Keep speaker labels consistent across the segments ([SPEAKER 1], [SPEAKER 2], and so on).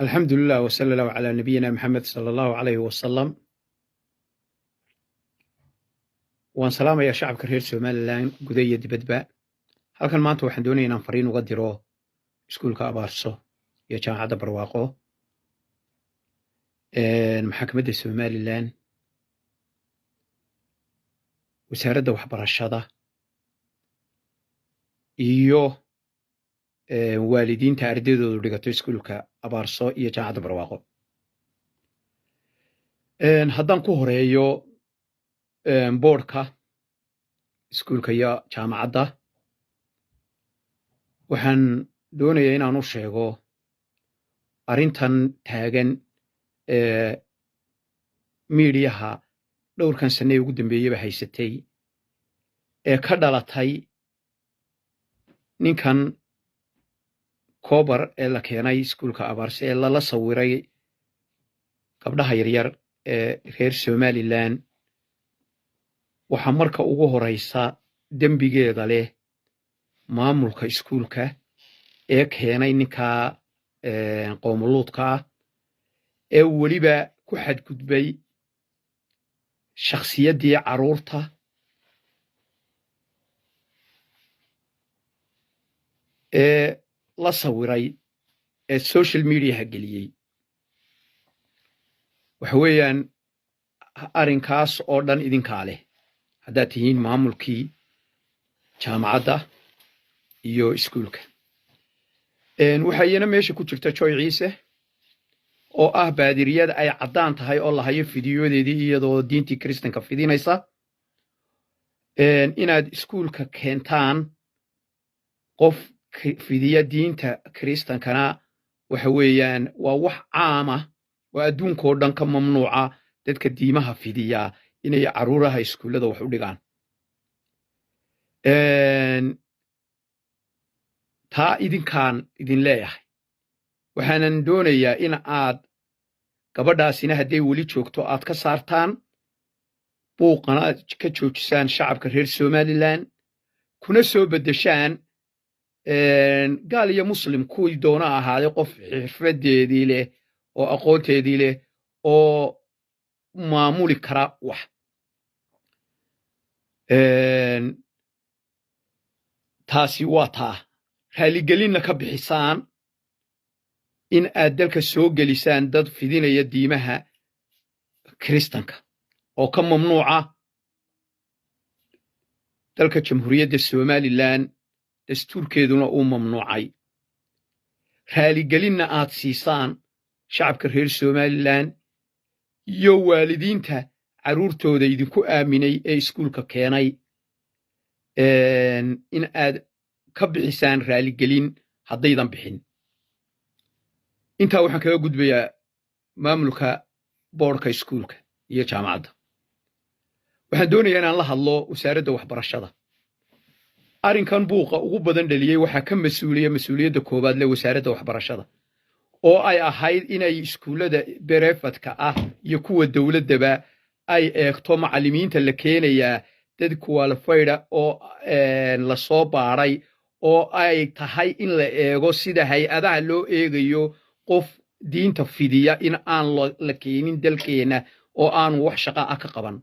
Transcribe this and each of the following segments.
[SPEAKER 1] Alxamdulilah wsala allahu calaa nabiyina Maxamed sala allahu calayhi wasalam. Waan salaamayaa shacabka reer Somalilan guda iyo dibadba. Halkan maanta waxaan doonaya inaan fariin uga diro Iskuulka Abaarso iyo Jaamacadda Barwaaqo, maxakamadda Somalilan, wasaaradda waxbarashada iyo waalidiinta ardaydoodu dhigato Iskuulka Abaarso iyo Jaamacadda Barwaaqo. Haddaan ku horeeyo boardka iskuulka iyo jaamacadda, waxaan doonayaa inaan u sheego arrintan taagan ee miidiyaha dhowrkan sanne ee ugu dambeeyeyba haysatay ee ka dhalatay ninkan Kobar ee la keenay Iskuulka Abaarse ee lala sawiray gabdhaha yaryar ee reer Somalilan. Waxaa marka ugu horeysa dembigeeda leh maamulka iskuulka ee keenay ninkaa qoomuluudka ah ee weliba ku xadgudbay shakhsiyaddii carruurta ee la sawiray ee social mediaha geliyey. Waxa weeyaan, arrinkaas oo dhan idinkaa leh haddaad tihiin maamulkii jaamacadda iyo iskuulka. Waxaa iyana meesha ku jirta Joy Ciise oo ah baadiriyada ay caddaan tahay oo la hayo fidiyodeedii iyadoo diintii Kiristanka fidinaysa. Inaad iskuulka keentaan qof fidiya diinta Kiristankana waxa weeyaan waa wax caama oo adduunkoo dhan ka mamnuuca dadka diimaha fidiyaa inay carruuraha iskuullada wax u dhigaan. Taa idinkaan idin leeyahay. Waxaanan doonayaa in aad gabadhaasina hadday weli joogto aad ka saartaan buuqana, aad ka joojisaan shacabka reer Somalilan, kuna soo beddeshaan gaal iyo Muslim kuwii doona ahaaday qof xirfadeedii leh oo aqoonteedii leh oo maamuli kara wax. Taasi waa taa. Raaligelinna ka bixisaan in aad dalka soo gelisaan dad fidinaya diimaha Kiristanka oo ka mamnuuca dalka Jamhuuriyadda Somalilan, dastuurkeeduna uu mamnuucay. Raaligelinna aad siisaan shacabka reer Somalilan iyo waalidiinta carruurtooda idinku aaminay ee iskuulka keenay, in aad ka bixisaan raaligelin haddaydan bixin. Intaa waxaan kaga gudbayaa maamulka boardka iskuulka iyo jaamacadda. Waxaan doonayaa inaan la hadlo wasaaradda waxbarashada. Arrinkan buuqa ugu badan dhaliyey waxaa ka mas-uuliya, mas-uuliyadda koowaad leh, wasaaradda waxbarashada oo ay ahayd inay iskuullada privateka ah iyo kuwa dowladdaba ay eegto macallimiinta la keenayaa dad qualified ah oo lasoo baadhay, oo ay tahay in la eego sida hay-adaha loo eegayo qof diinta fidiya in aan la keenin dalkeenna oo aanu wax shaqa ah ka qaban.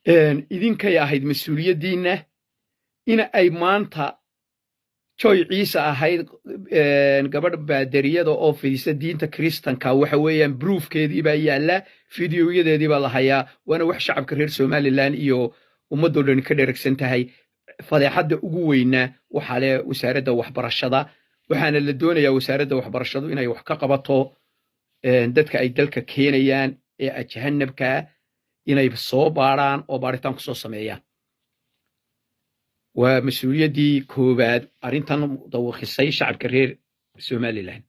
[SPEAKER 1] Idinkay ahayd mas-uuliyaddiinna in ay maanta Joy Ciise ahayd gabadh baadariyada oo fidisa diinta Kiristanka. Waxa weeyaan proofkeedii baa yaalla, fideoyadeedii baa la hayaa, waana wax shacabka reer Somalilan iyo ummaddoo dhan ka dheragsan tahay. Fadeexadda ugu weyna waxaa leh wasaaradda waxbarashada, waxaana la doonayaa wasaaradda waxbarashadu inay wax ka qabato dadka ay dalka keenayaan ee ajahanabkaa, inay soo baadhaan oo baadhitaan ku soo sameeyaan. Waa mas-uuliyaddii koowaad arrintan dawakhisay shacabka reer Somalilan.